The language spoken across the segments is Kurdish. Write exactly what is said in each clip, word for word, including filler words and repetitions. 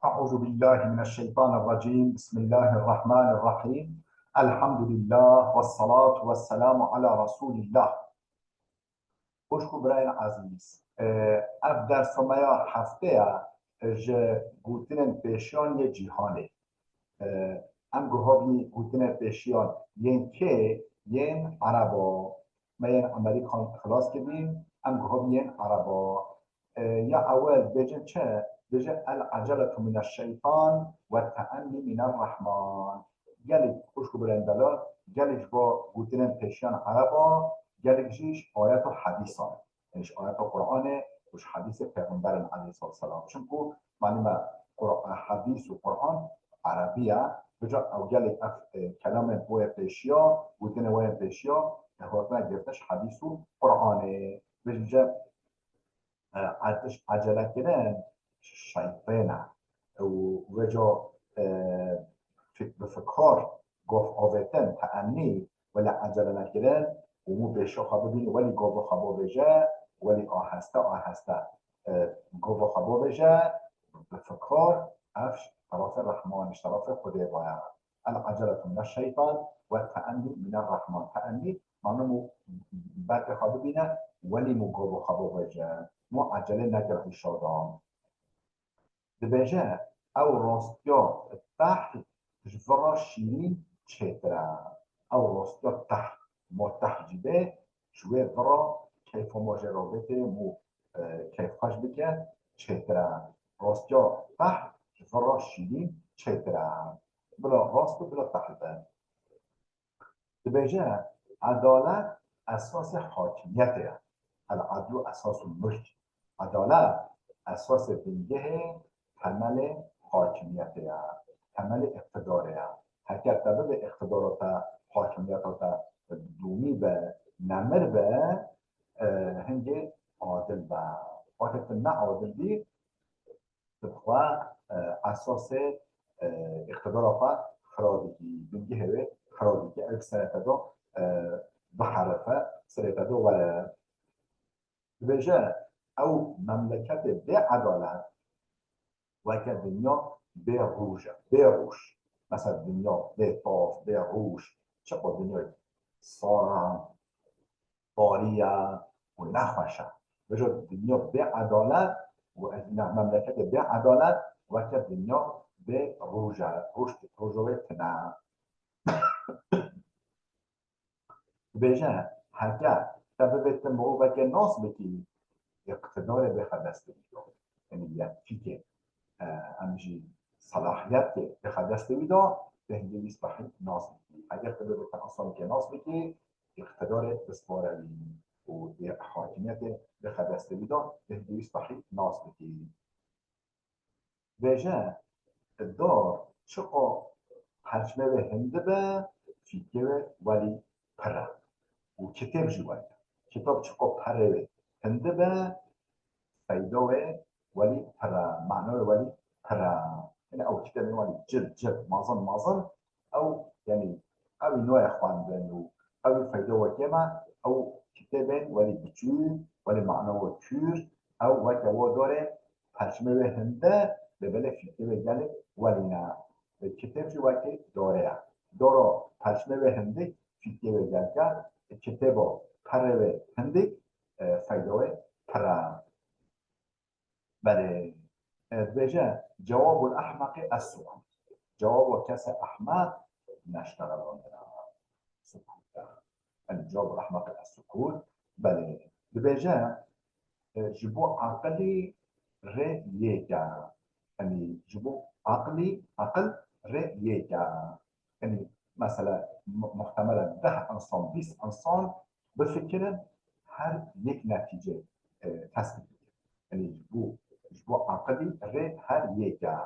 أعوذ بالله من الشيطان الرجيم. بسم الله الرحمن الرحيم. الحمد لله والصلاة والسلام على رسول الله. Xwişk û birayên ezîz, e, ev dersa me ya hefteya ji gotinên pêşiyan yê cîhanê. E, em guhavî gotinên pêşiyan yên kê? Yên Ereba. Me yên Amerîkan xilas kirîn, em guhavî yên Ereba. E, ya ewel bêjin çi? Bêje, "El-eceletu mineş-şeytan ve te'ennî minerrahman." Gelek xwişk û birayên delal, gelek ji bo gotinên pêşiyan Ereba, gelek jî ji ayet û hedîsan. Yanî ji ayeta Qur'anê û ji hedîsê Pêxemberên aleyhissalatu vesselam. Çimku malûm e, Qur-, hedîs û Qur'an Erebî ye. Vêca ew gelek ev, e, kelamên wê pêşiya, gotinên wê pêşiya, e, hatine girtin ji hedîs û Qur'anê. Vêca, e, etiş ecele kirin şeytên e. Û vêca, e, fik-, bi fikar gov avêtin, te'ennî, wele ecele nekirin, û mû pêşiya xwe bibîne, welî gava xwe bavêje, welî aheste, aheste, e, gava xwe bavêje, bi fikar, ev ji terafê Rehman, ji terafê Xwedê ve ye. El-eceletu mineş-şeytan ve te'ennî minerrahman. Te'ennî, mane mû berkê xwe bibîne, welî mû gava xwe bavêje. Mû ecelê nekir îşada. Dibêje, ew rastiya tehl ji vira şîrîn çêtir e. Ew rastiya tehl, ma tehl jî bê, ji wê vira keyfa ma jê re bê, mû, e, keyfxweş bike, çêtir e. Rastiya tehl ji vira şîrîn çêtir e. Bila rast be, bila tehl be. Dibêje, edalet esasê hakimiyetê ye. El-edlu esasul mulk. Edalet esasê bingehê, temelê hakimiyetê ye. Temelê îqtidarê ye. Heger te bibe îqtidara te, hakimiyeta te domî be, nemir be, e, hingê adil be. Wextê tu ne adil bî, tu bi xwe, e, esasê, e, îqtidara xwe xira dikî, bingehê wê xira dikî, ew serê te de, e, biherife, serê te de were. Dibêje, ew memleketê bê edalet weke dinya bê roj e, bê roj. Mesela dinya bê tav, bê roj. Çiqo dinya sar e, tarî ye û nexweş e. Vêca dinya bê edalet û ez ne memleketê bê edalet weke dinya bê roj e. Roj, roja wê tune. Dibêje, heke te bibê tu mirovekê nas bikî, îqtidarê bêxe destê wî de. Yanî yetkîkê, e, em jî selahiyetê bêxe destê wî de, tu hingê wî spehî nas bikî. Heger tu bibê tu insanekê nas bikî, îqtidarê bispare wî û ê hakimiyetê bêxe destê wî de, tu hingê wî spehî nas bikî. Vêje, dar çiqo perçmê wê hindi be, fîkê wê welî pir e. Û kitêb jî welî. Kitêb çiqo perê wê hindi be, feyda wê welî pir e, mana wê welî pir e. Yanî ew kitêbên welî cild cild, mazin mazin, ew, yanî, ew ê nayê xwendin û ew ê feyda wekê me, ew kitêbên welî biçûk, welî mana wê kûr, ew weke wa darê perçmê wê hindi, lê belê fîkê wê gelê welî ne. Kitêb jî wekî dore ye. Dora perçmê wê hindik fîkê wê gelk e, kitêba perê wê hindik, e, feyda wê pir e. Belê. E, dibêje, cewabul ehmeqî es-sukût. Cewaba kesê ehmeq neştexelandin e. Sukût e. Yanî cewabul ehmeqî es-sukût. Belê. Dibêje, e, ji bo aqilî rê yek e. Yanî ji bo aqilî, aqil rê yek e. Yanî mesela mu-, muhtemelen deh insan, bîst insan bifikirin, her yek netîce, e, tespît bikin. Yanî ji bo, ji bo aqilî rê her yek e.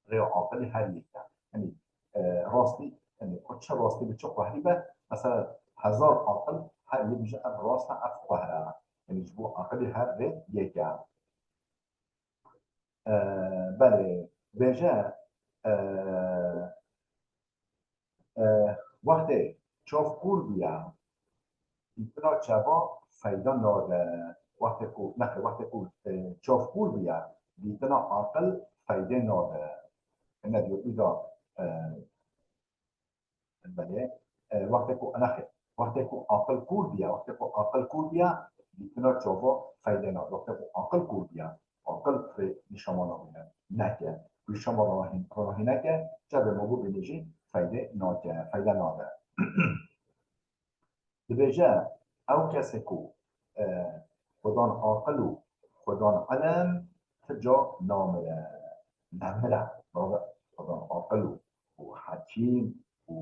Rêya aqilî her yek e. Yanî, e, rastî, yanî, o çi rastî bi çi quhrî be, mesela hezar aqil her yek bije ev rast e, ev quhr e. Yanî ji bo aqilî her rê yek e. E, belê, bêje, e, e, wextê çav kûr bûye, dîtina çava feyda nade. Wextê ku, nexê, wextê ku, e, çav kûr bûye, dîtina aqil feyde nade. Ene diyor, îda, e, belê, e, wextê ku, nexê, wextê ku aqil kûr biya, wextê ku aqil kûr biya, dîtina çava feyde nade. Wextê ku aqil kûr biya, aqil rê nîşama nabîne, neke. Nîşama rahî-, rahî neke, çavê ma bû bîne jî feyde nake, feyde nade. Dibêje, ew kesê ku, e, xwedan aqil û xwedan elm ti ca namire, nemire. Nave xwedan aqil û, û hekîm û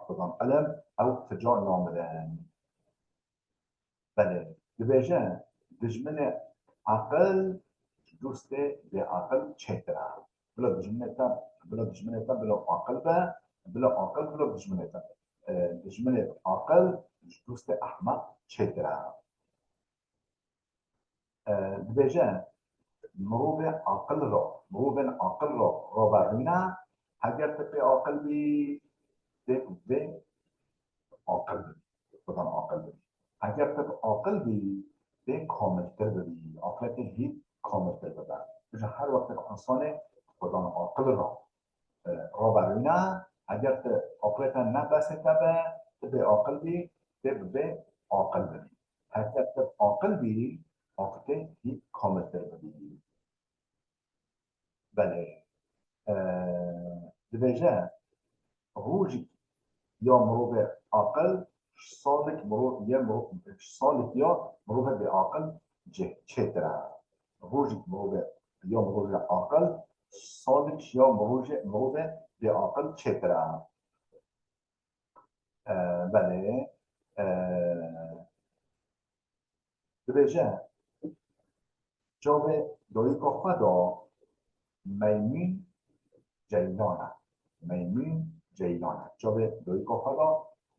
xwedan elm ew ti ca namirin. Belê, dibêje, dijminê aqil ji dostê bêaqil çêtir e. Bila dijminê te, bila dijminê te bila aqil be, bila aqil, bila dijminê te. E, dijminê aqil ji dostê ehmeq çêtir e. E, dibêje, mirovê aqil ra, mirovên aqil ra raberûne, heger tu pê aqil bî, tê bê aqil bibî. Xwedan aqil bibî. Heger tu bi aqil bî, tê kamiltir bibî. Aqilê te hî kamiltir bibe. Ji her wextek insanê xwedan aqil ra, e, raberûne, heger tu aqilê te ne besê te be, tu bê aqil bî, tê bi bê aqil bibî. Heger tu aqil bî, aqilê te hî kamiltir bibî. Belê. E, dibêje, rojik ya mirovê aqil, salik miro-, ya miro-, salik ya mirovê bêaqil çê-, çêtir e. Rojik mirovê, ya mirovê aqil, salik ya mirovê, mirovê bêaqil çêtir e. E, belê. E, dibêje, çavê dayika xwe de meymûn ceylan e. Meymûn ceylan e. Çavê dayika xwe de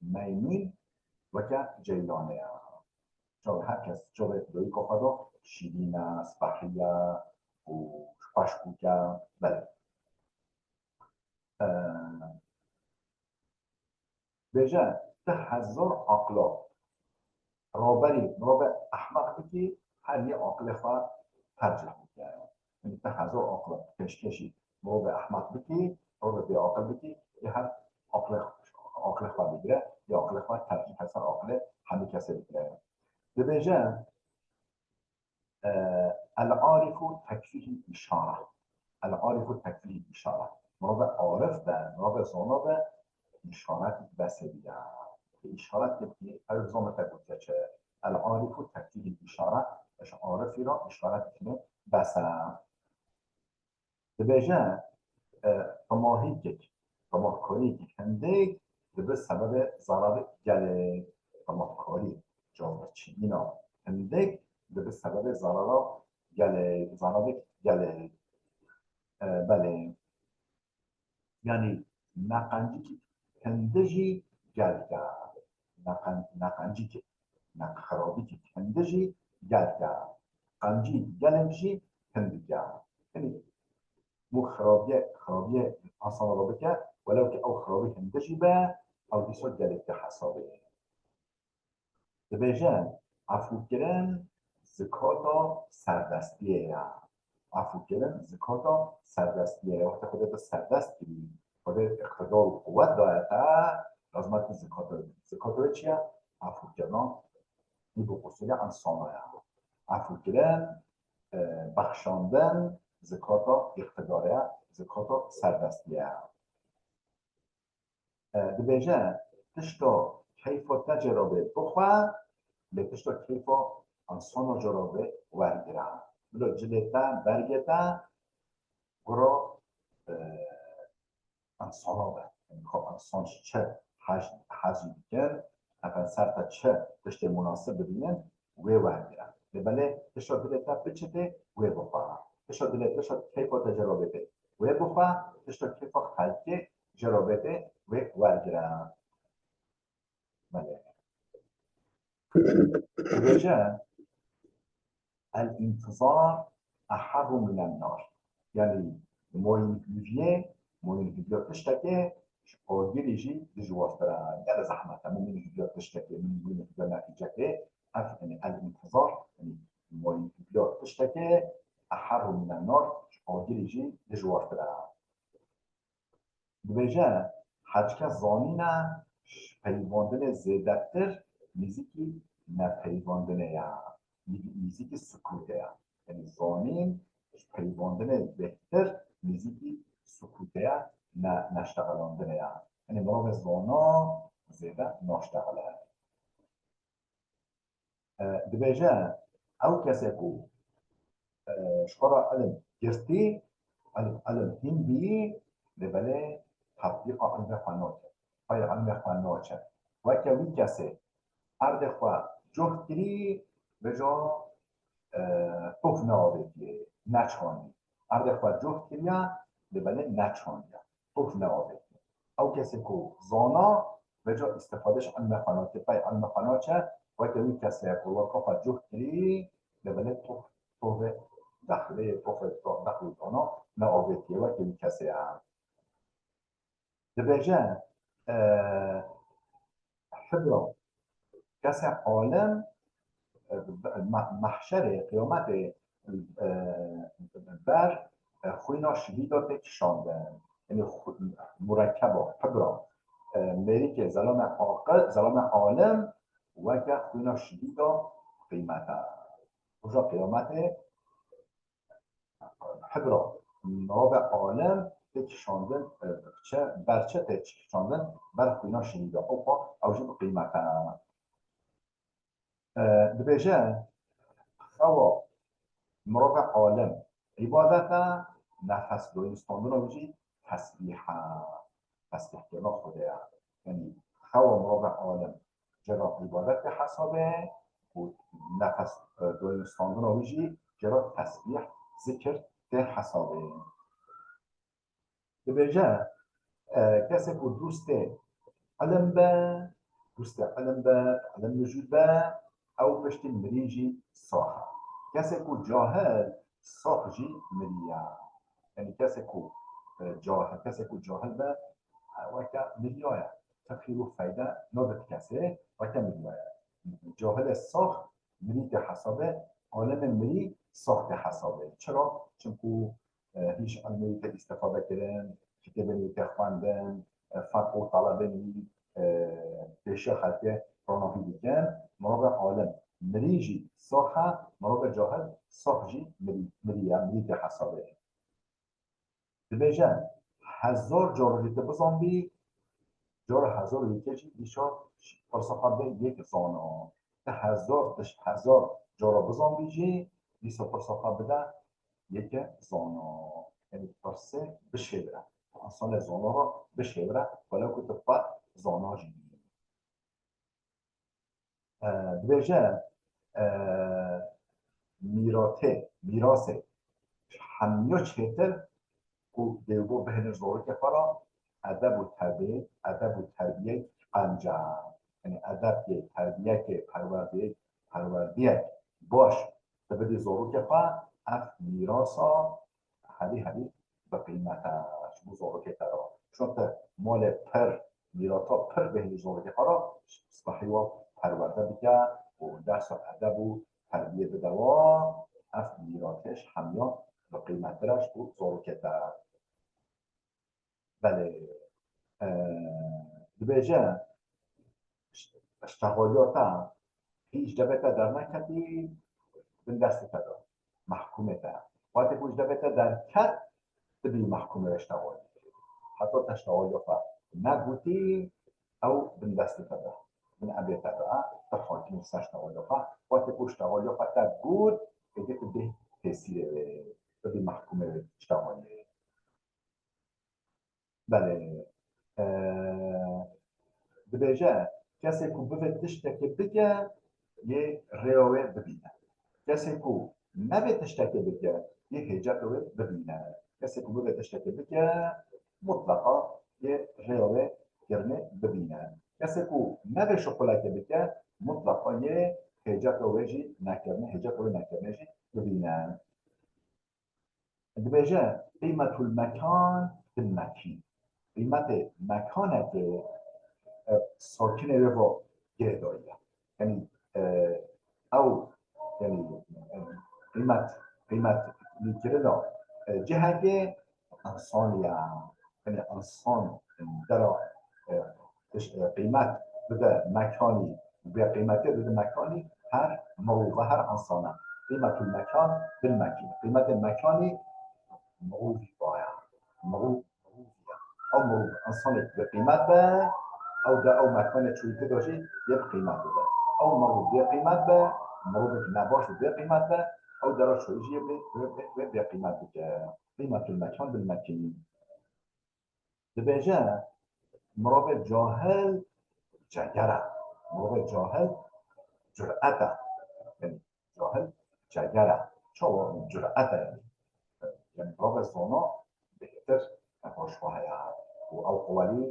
meymûn weke ceylanê ye. Çavê her kes, çavê dayika xwe de şîrîn e, spehî ye û xweşkûk e. Belê. E, Bêje, tu hezar aqla raberî mirovê ehmeq bikî, her yê aqilê xwe tercih bike. Yanî tu hezar aqla pêşkêşî mirovê ehmeq bikî, mirovê bêaqil bikî, yê her aqilê, aqilê xwe bigire, yê aqilê xwe tercih ser aqilê hemî kesê bigire. Dibêje, e, el-arifu tekfîhî îşare. El-arifu tekfîhî îşare. Mirovê arif be, mirovê zana be, îşaretî besê bî ya. Îşaret yekî ew zana te gotiye çi? El-arifu tekfîhî îşare. Ji arifî re îşaretî bes e. Dibêje, e, temahîkek, temahkarîkek hindik dibe sebebê zerarê gelê. Temahkarî, cavçîna hindik dibe sebebê zerara gelê, zerarê gelê. E, belê. Yanî neqencikî hindi jî gelek e. Neqen-, neqencikî, neqxirabîkî hindi jî gelek e. Qencî gelek jî hindik e. Yanî bû xirabiyê, xirabiyê insana re bike, welew ki ew xirabî hindi jî be, ew dîsa gelek de hesabê. Dibêje, efûkirin zikata serdestiyê ye. Efûkirin zikata serdestiyê ye. Wextê Xwedê te serdest kirî, Xwedê îqtidar û quwet daye te, lazim e tu zikata bidî. Zikata wê çi ye? Efûkirina îb û qusûrê insana ye. Efûkirin, e, bexşandin zikata îqtidarê ye, zikata serdestiyê ye. E, dibêje, tişta keyfa te jê re bê bixwe, lê tişta keyfa insana jê re bê wergire. Bila cilê te, bergê te, gura, e, insana be. Yanî xwe insan ji çi hez, hez jî dikin, ev ser te çi tiştê munasib bibînin, wê wergirin. Lê belê tişta dilê te biçitê, wê bixwe. Tişta dilê, tişta keyfa te jê re bê, wê bixwe, tişta keyfa xelkê jê re bê, wê wergire. Belê. Dibêje, el-intizar eherru minen nar. Yanî moyînhûriyê, moyînhûriya tiştekê ji agirî jî dijwartir e. Gelek zehmet e, min moyînhûriya tiştekê, min moyînhûriya netîcekê. Ev, yanî el-intizar, yanî moyînhûriya tiştekê eherru minen nar, ji agirî jî dijwartir e. Dibêje, hecke zanîn e, ji peyvandinê zêdetir nêzîkî nepeyvandinê ye, nêzîkî sukûtê ye. Yanî zanîn ji peyvandinê bêhtir nêzîkî sukûtê ye, ne, neştexelandinê ye. Yanî mirovê zana zêde naştexile. E, dibêje, ew kesê ku, e, ji xwe re ilim girtî, ilim, ilim hîn bîyî, lê belê tetbîqa ilmê xwe nake, pey ilmê xwe naçe. Weke wî kesê erdê xwe cuht kirî, vêca, e, tof neavêtiye, neçandî. Erdê xwe cuht kiriye, lê belê neçandiye. Tof neavêtiye. Ew kesê ku zana, vêca îstîfade ji ilmê xwe nake, pey ilmê xwe naçe, weke wî kesê ye ku weke xwe cuh kirî, lê belê tof, tofê dexlê, tofê dexl û dana neavêtiye, weke wî kesê ye. Dibêje, e, Hibra, kesê alim, e, me-, mehşerê, qiyametê, e, ber, e, xwîna şehîda tê kişandin. Yanî xw-, murekkeba, hibra, e, mêrikê zelame aqil, zelame alim weke xwîna şehîda qîmet e. Roja qiyametê hibra mirovê alim tê kişandin, e, çi, ber çi tê kişandin, ber xwîna şehîda. Opa, ew jî bi qîmet e. E, dibêje, xewa mirovê alim îbadet e, nefes doyîn standina wî jî tesbîh e. Tesbîhkirina Xwedê ye. Yanî xewa mirovê alim cera îbadet tê hesabê û nefes, e, doyîn standina wî jî cera tesbîh, zikir tê hesabê. Dibêje, e, kesê ku dostê ilim be, dostê ilim be, ilim mijûl be, ew piştî mirî jî sax e. Kesê ku cahil, sax jî mirî ye. Yanî kesê ku, e, cahil, kesê ku cahil be, e, weke miriya ye. Ti xîr û feyde nabit kesê, weke miriya ye. Cahilê sax mirî tê hesabê, alimê mirî sax tê hesabê. Çira? Çimku, e, hîç ilmê wî tê îstîfade kirin, kitêbên wî tê xwendin, e, ferq û telebên wî, e, pêşiya xelkê ronahî dikin. Mirovê alim mirî jî sax e, mirovê cahil sax jî mirî, mirî ye, mirî tê hesabê. Dibêje, hezar cara jî tu bizanbî, cara hezar û yekê jî dîsa pirsa xwe bide yek zana. Tu hezar, tu hezar cara bizanbî jî, dîsa pirsa xwe bide yeke zana. Yanî pirsê bişêwire. Ensanê zana re bişêwire, wele ku tu qet zana jî nî. E, dibêje, e, mîratê, mîrasê hemiya çêtir ku dê û bav bihêlin ji zarokê xwe re edeb û terbiyê, edeb û terbiyê qenc e. Yanî edebkê, terbiyekê, perwerdeyê, perwerdiyek baş tu bidî zarokê xwe, ev mîrasa herî herî bi qîmet e ji bo zarokê te re. Çunke malê pir, mîrata pir bêhnî zarokê xwe re, spehî wan perwerde bike û dersa edeb û terbiyê bide wan, ev mîratê ji hemiya bi qîmettir e ji bo zarokê te. Belê, e, dibêje, ştexaliya te hîç devê te derneketî, bin destê te de, mehkûmê te. Wextê ku ji devê te derket, tu bî mehkûmê wê ştexalî. Heta te ştexaliya xwe negotî, ew bin destê te de, bin emrê te de, tu hakim î ser ştexaliya xwe. Wextê ku ştexaliya xwe te got, êdî tu bî têsîrê wê, tu bî mehkûmê wê ştexalî. Belê. Eee, dibêje, kesê ku bivê tiştekê bike, yê rêya wê bibîne. Kesê ku nevê tiştekê bike, yê hêceta wê bibîne. Kesê ku bivê tiştekê bike, mutleqa yê rêya wê kirinê bibîne. Kesê ku nevê şuxulekê bike, mutleqa yê hêceta wê jî nekirinê, hêceta wê nekirinê jî bibîne. Dibêje, qîmetul mekan bil mekîn. Qîmetê mekanekê, e, sakinê wê ve girêdayî ye. Yanî, e, ew, yanî, e, qîmet, qîmet lîkirina, e, cihekê însanî ye. Yanî însan dera, e, tiş-, e, qîmet bide mekanî, bê qîmetê bide mekanî, her mirov e, her însan e. Qîmetul mekan bil mekin. Qîmetê mekanî mirov e. Mirov, mirov e. Ew mirov, însanek bi qîmet be, ew de ew mekanê çûyî tê de jî yê bi qîmet bibe. Ew mirov bê qîmet be, mirovek nebaş û bê qîmet be, ew dera çûyî jî yê bê, bê, bê, bê, bê qîmet bike. Qîmetul mekan bil mekin. Dibêje, mirovê cahil ceger e. Mirovê cahil curet e. Yanî cahil ceger e. Çawa curet e yanî? Yanî mirovê zana bêhtir hoşxwe heye. Û ew xwelî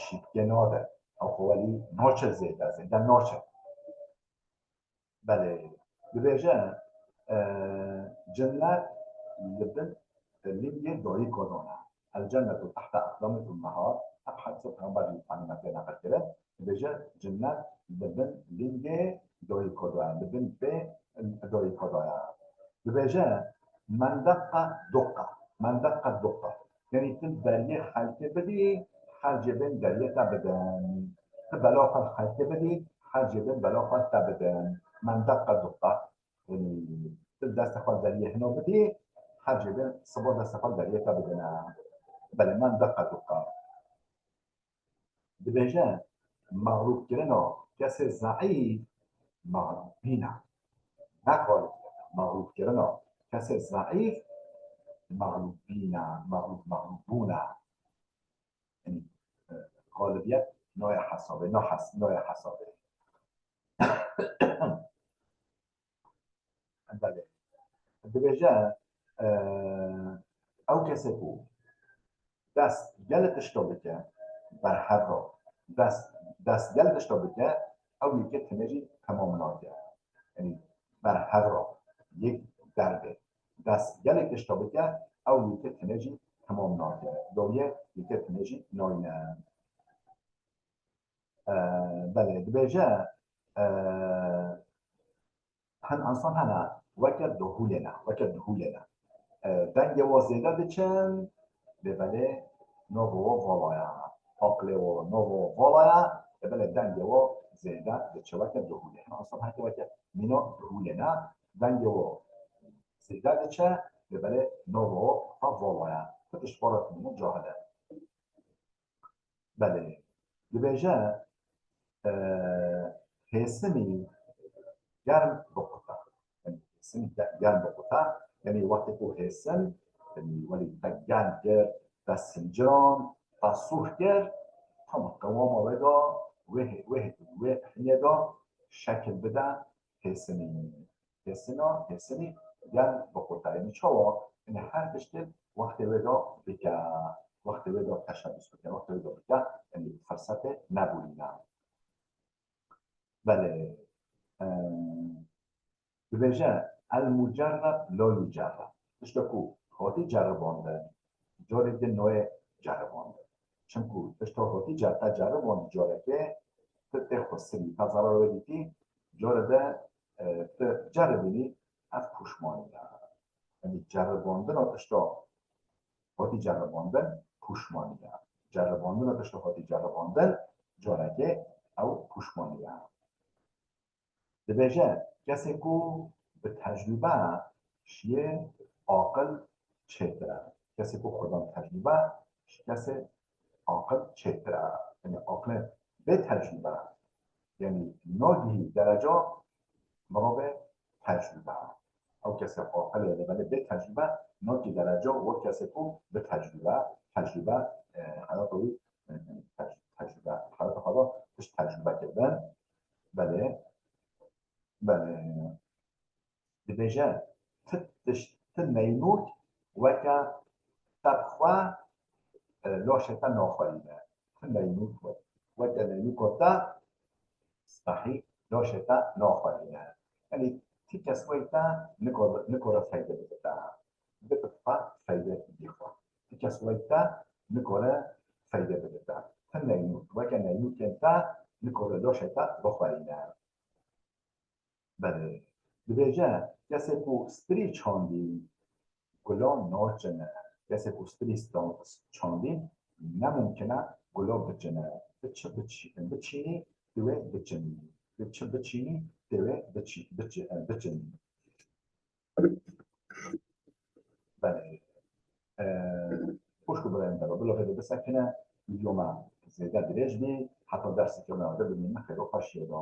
şîpkê nade. Ew xwelî naçe zêde, zêde naçe. Belê, dibêje, e, cinnet li bin lingê dayika de ne. El cennetu tehte eqdamil ummehat. Ev hedîsa Peyxember li Muhammedê neqil kire. Dibêje, cinnet li bin lingê dayika de ye, li bin pê dayika de ye. Dibêje, mendeqa duqa, mendeqa duqa. Yanî tu deriyê xelkê bidî, her cê bên deriyê te bidin. Tu bela xwe xelkê bidî, her cê bên bela xwe te bidin. Mendeqa duqa. Yanî tu destê xwe deriyê hino bidî, her cê bên siba destê xwe deriyê te bidine. Belê, mendeqa duqa. Dibêje, mexlûbkirina kesê zeîf mexlûbîn e. Ne xalibiyet e. Mexlûbkirina kesê zeîf mexlûbîn e. Mexlûb, mexlûbûn e. Yanî, e, xalibiyet nayê hesabê, na hes-, nayê hesabê. Belê. Dibêje, e, ew kesê ku dest gelê tişta bike, berhev re, dest, dest gelê tişta bike, ew yekê tune jî temam nake. Yanî berhev re, yek derbe. Dest gelê tişta bike, ew yekê tune jî temam nake. Dawiyê yekê tune jî nayne. E, belê, dibêje, e, hin însan hene, weke duhûlê ne, weke duhûlê ne. E, dengê wa zêde diçin, lê belê nava wa vala ye. Aqilê wa, nava wa vala ye, lê belê dengê wa zêde diçe, weke duhûlê. Hin însan heke weke mîna duhûlê ne, dengê wa zêde diçe, lê belê nava wa ha vala ye. Tu tişt xwe re dimîne cahil e. Belê. Dibêje, e, hêsinî germ biqute. Yanî hêsinî ge-, germ biqute. Yanî wextê ku hêsin, yanî welî te germ kir, te sinciran, te sûh kir, tam qewama wê de, wê hê-, wê hê-, wê hinê de şekil bide hêsinî. Hêsina, hêsinî germ biqute. Yanî çawa? Yanî her tiştê wextê wê de bike, wextê wê de teşebus bike, wextê wê de bike, yanî firsetê neborîne. Belê, e, dibêje, el mucerreb la yucerreb. Tişta ku hatî ceribandin, carê din nayê ceribandin. Çimku tişta hatî cer-, te ceriband carekê, tu tê xwesirî, te zerar wê dîtî, carê de, e, tu ceribînî, ev pûşmanî ye. Yanî ceribandina tişta hatî ceribandin pûşmanî ye. Ceribandina tişta hatî ceribandin carekê ew pûşmanî ye. Dibêje, kesê ku bi tecrûbe şiyê aqil çêtir e. Kesê ku xwedan tecrûbe, ji kesê aqil çêtir e. Yanî aqilê bê tecrûbe, yanî nagihî dereca mirovê tecrûbe. Ew kesê aqil e, lê belê bê tecrûbe nagihî dereca wek kesê ku bi tecrûbe, tecrûbe, e, heyata wî, e, tec-, tecrûbe, heyata xwe de tişt tecrûbe kirdin. Belê. Belê. Dibêje, ti tişt, ti neynûk weke te bi xwe, e, laşê te naxwerîne. Ti neynûk we-, weke neynûka te spehî laşê te naxwerîne. Yanî ti kes wey te nikare, nikare feyde bide te. Bide xwe feyde bidî xwe. Ti kes wey te nikare feyde bide te. Ti neynûk, weke neynûkên te nikare laşê te bixwerîne. Belê. Dibêje, kesê ku stirî çandî, Gulo naçine. Kesê ku stilî sta-, çandî, ne mumkin e gulo biçine. Ti çi biçî-, biçînî, ti wê biçinî. Ti çi biçînî, ti wê biçî-, biçi-, e, biçinî. Belê. E, xwişk û birayên te, bila vê de bisekine, vîdyo me zêde dirêj bî, heta derseke me bibînin, xêr û xweşiyê de.